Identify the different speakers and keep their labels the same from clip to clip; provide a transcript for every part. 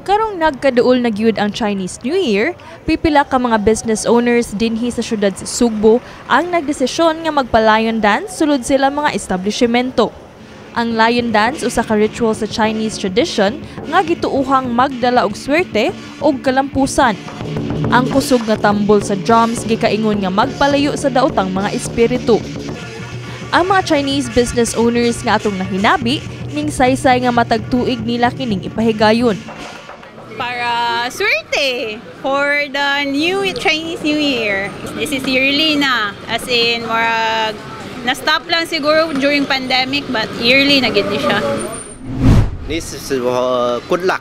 Speaker 1: Karong nagkaduol na gyud ang Chinese New Year, pipila ka mga business owners dinhi sa syudad sa Sugbo ang nagdesisyon nga magpa-lion dance sulod sila mga establishmento. Ang lion dance usa ka ritual sa Chinese tradition nga gituuhang magdala og swerte ug kalampusan. Ang kusog nga tambol sa drums gikaingon nga magpalayo sa daotang mga espiritu. Ang mga Chinese business owners nga atong nahinabi ning saysay nga matag tuig nila kining ipahigayon.
Speaker 2: Para swerte for the new Chinese New Year. This is yearly na. As in, murag, na-stop lang siguro during pandemic, but yearly na gid ni siya.
Speaker 3: This is good luck.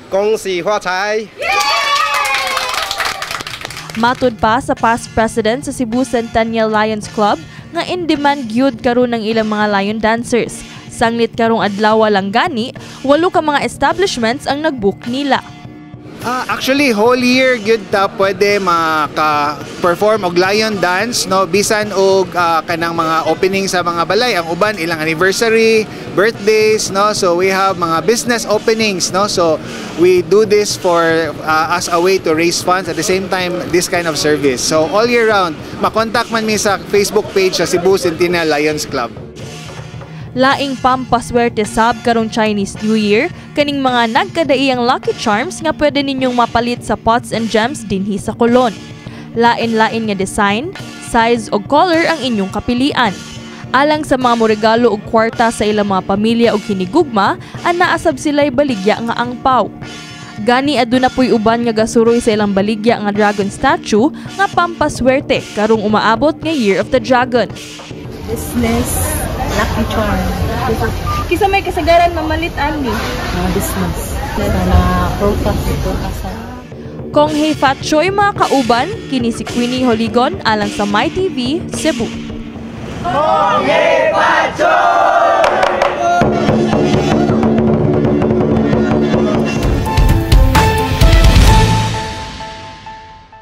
Speaker 3: 恭喜发财！
Speaker 1: Matud pa sa past president sa Cebu Centennial Lions Club nga in demand gyud karon ng ilang mga lion dancers. Sanglit karong adlaw lang gani, walo ka mga establishments ang nagbook nila.
Speaker 4: Actually, whole year gyud ta pwede maka-perform og lion dance, no, bisan og kanang mga opening sa mga balay, ang uban ilang anniversary, birthdays, no. So we have mga business openings, no. So we do this for as a way to raise funds, at the same time this kind of service. So all year round, makontak man mi sa Facebook page sa Cebu Centennial Lions Club.
Speaker 1: Laing pampaswerte sab karong Chinese New Year kaning mga nagkadaiyang lucky charms nga pwede ninyong mapalit sa Pots and Gems dinhi sa Colon. Lain-lain nga design, size ug color ang inyong kapilian. Alang sa mga moregalo og kwarta sa ilang mga pamilya og hinigugma, anaa sab sila'y baligya nga angpaw. Gani aduna po'y uban nga gasuroy sa ilang baligya nga dragon statue nga pampaswerte karong umaabot nga Year of the Dragon.
Speaker 5: Business lucky charm.
Speaker 1: Kinsa may kasagaran mamalit ani?
Speaker 5: Mga business. Sa prutas, prutas.
Speaker 1: Kong Hei Fat Choi, mga kauban, kini si Queenie Holigon alang sa MyTV, Cebu.
Speaker 3: 恭喜發財！